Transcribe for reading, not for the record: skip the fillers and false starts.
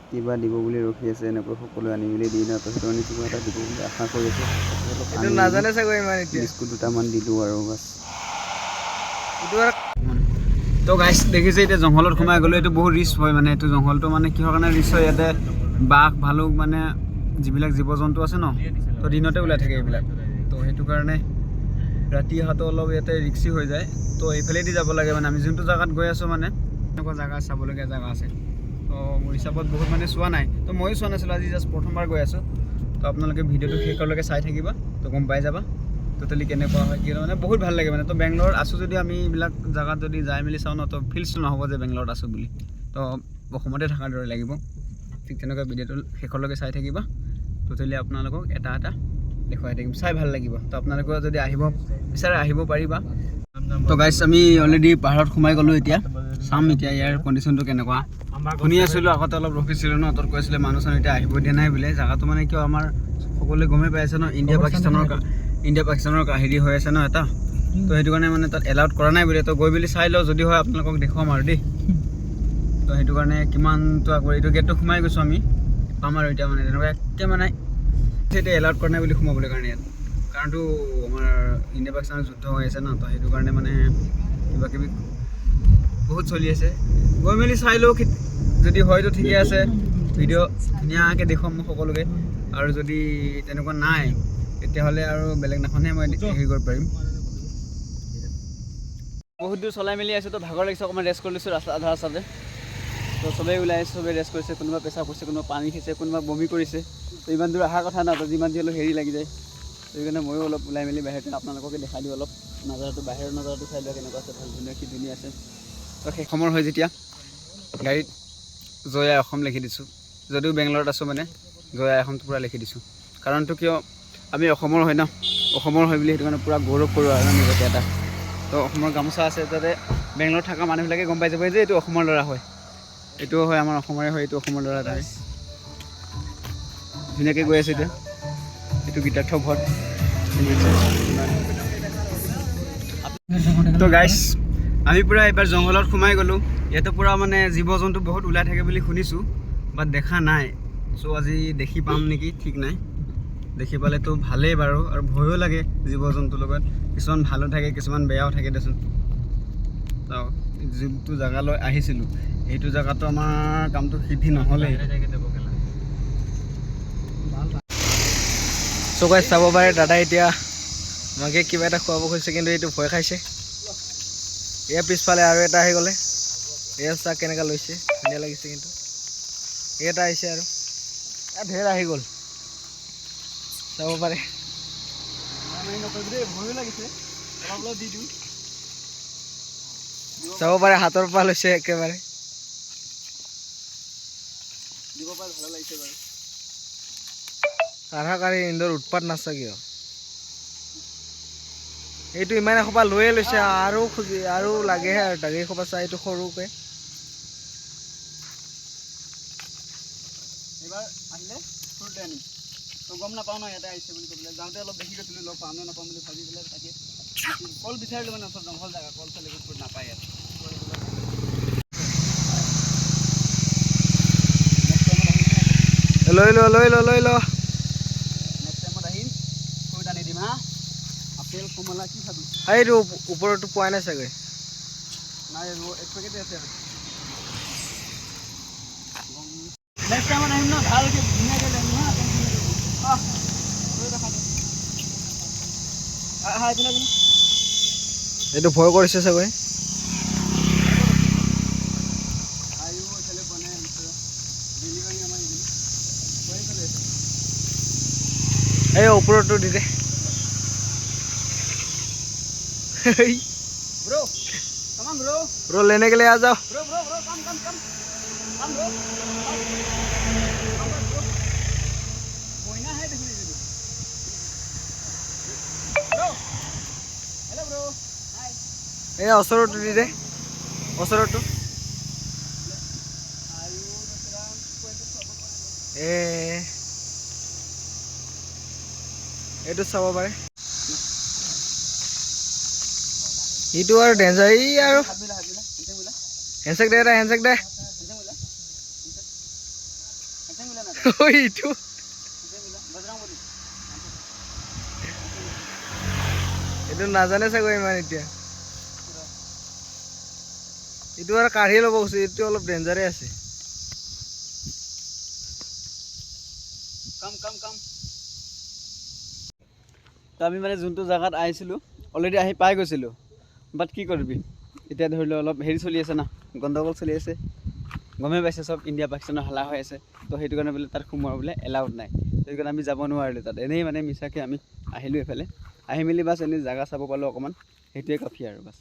কিবা দিব বুলি ৰখি আছে। এনেকৈ সকলোৱে আনি মেলি দিয়ে ন, তো সেইটো কাৰণে কিবা এটা দিব বুলি আশা কৰি আছে। অলপ এইটো আনি মেলি নাজানে চাগৈ ইমান এতিয়া। বিস্কুট দুটামান দিলোঁ আৰু বাছ। এইটো আৰু। তো গাইছ, দেখিছে, এতিয়া জংঘলত সোমাই গ'লো। এইটো বহুত ৰিস্ক হয়। মানে এইটো জংঘলটো মানে কিহৰ কাৰণে ৰিস্ক হয়, ইয়াতে বাঘ, ভালুক, মানে যিবিলাক জীৱ জন্তু আছে ন, তো দিনতে ওলাই থাকে এইবিলাক। তো সেইটো কাৰণে ৰাতি অহাটো অলপ ইয়াতে ৰিক্সি হৈ যায়। তো এইফালেদি যাব লাগে। মানে আমি যোনটো জেগাত গৈ আছোঁ, মানে এনেকুৱা জেগা চাবলগীয়া জেগা আছে। তো মোৰ হিচাপত বহুত মানে চোৱা নাই, তো ময়ো চোৱা নাছিলোঁ, আজি জাষ্ট প্ৰথমবাৰ গৈ আছোঁ। তো আপোনালোকে ভিডিঅ'টো শেষলৈকে চাই থাকিবা, তো গম পাই যাবা ট'টেলি কেনেকুৱা হয়, কি মানে বহুত ভাল লাগে। মানে তো বেংগলোৰত আছোঁ যদি আমি এইবিলাক জেগাত যদি যাই মেলি চাওঁ ন, তো ফিলছ নহ'ব যে বেংগলোৰত আছোঁ বুলি, তো অসমতে থকাৰ দৰে লাগিব। ঠিক তেনেকুৱা ভিডিঅ'টো শেষলৈকে চাই থাকিবা। ট'টেলি আপোনালোকক এটা এটা দেখুৱাই থাকিম, চাই ভাল লাগিব। তো আপোনালোকেও যদি আহিব বিচাৰে, আহিব পাৰিবা। তো গাইছ, আমি অলৰেডি পাহাৰত সোমাই গ'লোঁ। এতিয়া চাম এতিয়া ইয়াৰ কণ্ডিশ্যনটো কেনেকুৱা। শুনি আছিলোঁ আগতে, অলপ ৰখিছিলোঁ ন, তত কৈছিলে মানুহ চানুহ এতিয়া আহিব দিয়া নাই বোলে জেগাটো। মানে কিয়, আমাৰ সকলোৱে গমেই পাই আছে ন, ইণ্ডিয়া পাকিস্তানৰ হেৰি হৈ আছে ন এটা। তো সেইটো কাৰণে মানে তাত এলাউড কৰা নাই বোলে। তো গৈ মেলি চাই লওঁ, যদি হয় আপোনালোকক দেখুৱাম আৰু দেই। তো সেইটো কাৰণে কিমানটো আকৌ এইটো গেটটো সোমাই গৈছোঁ আমি, পাম আৰু এতিয়া। মানে তেনেকুৱা একে মানে এতিয়া এলাউড কৰা নাই বুলি সোমাবলৈ কাৰণে ইয়াত, কাৰণটো আমাৰ ইণ্ডিয়া পাকিস্তানৰ যুদ্ধ হৈ আছে ন। তো সেইটো কাৰণে মানে কিবা কিবি বহুত চলি আছে। গৈ মেলি চাই লওঁ, যদি হয়তো ঠিকে আছে, ভিডিঅ' ধুনীয়াকৈ দেখুৱাম মই সকলোকে। আৰু যদি তেনেকুৱা নাই, তেতিয়াহ'লে আৰু বেলেগ দিনাখনহে মই হেৰি কৰিব পাৰিম। বহুত দূৰ চলাই মেলি আছোঁ, তো ভাগৰ লাগিছে, অকণমান ৰেষ্ট কৰি লৈছোঁ ৰাস্তা আধা ৰাস্তাতে। তো চবেই ওলাই আহিছে, চবেই ৰেষ্ট কৰিছে। কোনোবা পেচাব কৰিছে, কোনোবা পানী খাইছে, কোনোবা বমি কৰিছে। তো ইমান দূৰ অহাৰ কথা ন, তো যিমান যি হ'লেও হেৰি লাগি যায়। সেইকাৰণে ময়ো অলপ ওলাই মেলি বাহিৰতে আপোনালোককে দেখাই দিওঁ অলপ নাজাৰাটো, বাহিৰৰ নাজাৰাটো চাই লোৱা কেনেকুৱা আছে, ভাল ধুনীয়া কি ধুনীয়া আছে। তো শেষ সময়ৰ হয় যেতিয়া গাড়ীত জয় আই অসম লিখি দিছোঁ। যদিও বেংগলৰত আছোঁ, মানে জয় আই অসমটো পূৰা লিখি দিছোঁ। কাৰণটো কিয়, আমি অসমৰ হয় ন, অসমৰ হয় বুলি সেইটো কাৰণে পূৰা গৌৰৱ কৰোঁ আৰু নিজকে এটা। তো অসমৰ গামোচা আছে, তাতে বেংগলৰত থকা মানুহবিলাকে গম পাই যাব যে এইটো অসমৰ ল'ৰা হয়, এইটোও হয় আমাৰ অসমৰে হয়, এইটো অসমৰ ল'ৰা এটা হয়। ধুনীয়াকৈ গৈ আছে এতিয়া। এইটো গীতাৰ্থ ঘৰ। তো গাইছ, আমি পূৰা এইবাৰ জংঘলত সোমাই গ'লোঁ। ইয়াতে পূৰা মানে জীৱ জন্তু বহুত ওলাই থাকে বুলি শুনিছোঁ, বাট দেখা নাই। চ' আজি দেখি পাম নেকি ঠিক নাই। দেখি পালেতো ভালেই বাৰু। আৰু ভয়ো লাগে জীৱ জন্তুৰ লগত, কিছুমান ভালো থাকে, কিছুমান বেয়াও থাকে দেচোন। তো যোনটো জেগালৈ আহিছিলোঁ, সেইটো জেগাতো আমাৰ কামটো সিদ্ধি নহ'লেই। চ' গাইছ, চাব পাৰে, দাদা এতিয়া মাকে কিবা এটা খুৱাব খুজিছে, কিন্তু এইটো ভয় খাইছে। ইয়াৰ পিছফালে আৰু এটা আহি গ'লে। এয়া চাহ কেনেকুৱা লৈছে, ধুনীয়া লাগিছে। কিন্তু এই এটা আহিছে আৰু ঢেৰ আহি গ'ল, চাব পাৰে। নকৰিবি দেই, ভয়ো লাগিছে, অলপ অলপ দি দিওঁ। চাব পাৰে, হাতৰ পৰা লৈছে একেবাৰে। দিব পাৰে, ভালো লাগিছে বাৰু। কাঢ়া কাঢ়ি ইন্দৰ উৎপাত নাচা কিয়? এইটো ইমান এসোপা লৈয়ে লৈছে আৰু খুজি আৰু লাগেহে আৰু তাক। এইসোপা চাই, এইটো সৰুকে। এইবাৰ আহিলে সৰুতে আনিম। তো গম নাপাওঁ ন ইয়াতে আহিছে বুলি কৈ পেলাই। যাওঁতে অলপ দেখি গৈছিলোঁ, লগ পাম নে নাপাম বুলি ভাবি পেলাই তাকে কল বিচাৰিলোঁ। মানে ওচৰত জংঘল জেগা, কল চল একো নাপায় ইয়াত। নেক্সট টাইমত আহিম। লৈ ল, লৈ ল, লৈ ল। নেক্সট টাইমত আহিম, ফ্ৰুট আনি দিম। হা, আপেল, কমলা কি খাবি? এইটো ওপৰতো পোৱা নাই চাগৈ। নাই আৰু এক পেকেটে আছে আৰু। নেক্সট টাইমত আহিম ন, ভালকে ধুনীয়াকৈ লৈ আহিম। হা, টেনশ্যন নল'বি। আহ, লৈ দেখা দে। আহা, এইফালে এইফালে। এইটো ভয় কৰিছে চাগৈ। আয়ো, এইফালে বনাই আহিছে। ডেলিভাৰী আমাৰ এইখিনি এইফালে আছে। এই ওপৰতো দি দে। Bro, come on, bro. Bro, लेने के लिए आ जाओ। Bro, bro, bro, come, come, come. Come, bro. Come. Come, bro. মইনা হে দেখোন এইজনী। Bro. Hello, bro. Hi. এই ওচৰতো দি দে, ওচৰতো। আয়ো, বেচেৰা, পইচা চাব পৰা নাই। এ এইটো চাব পাৰে, ইটো আৰু ডেঞ্জাৰ ই আৰু। হাত মিলা, হাত মিলা, হেণ্ডচেক মিলা। হেণ্ডচেক দে এটা, হেণ্ডচেক দে। হেণ্ডচেক মিলা। ঐ, এইটো এইটো নাজানে চাগৈ ইমান এতিয়া। এইটো আৰু কাঢ়ি ল'ব কৈছে, এইটো অলপ ডেঞ্জাৰে আছে। কাম কাম কাম। তো আমি মানে যোনটো জেগাত আহিছিলোঁ, অলৰেডি আহি পাই গৈছিলোঁ, বাট কি কৰিবি এতিয়া, ধৰি লও অলপ হেৰি চলি আছে না, গণ্ডগোল চলি আছে, গমেই পাইছে চব, ইণ্ডিয়া পাকিস্তানৰ হাল্লা হৈ আছে। তো সেইটো কাৰণে বোলে তাত সোমোৱা বোলে এলাউড নাই। সেইটো কাৰণে আমি যাব নোৱাৰিলোঁ তাত। এনেই মানে মিছাকৈ আমি আহিলোঁ এইফালে। আহি মেলি বাছ এনেই জেগা চাব পালোঁ অকণমান, সেইটোৱে কাফি আৰু বাছ।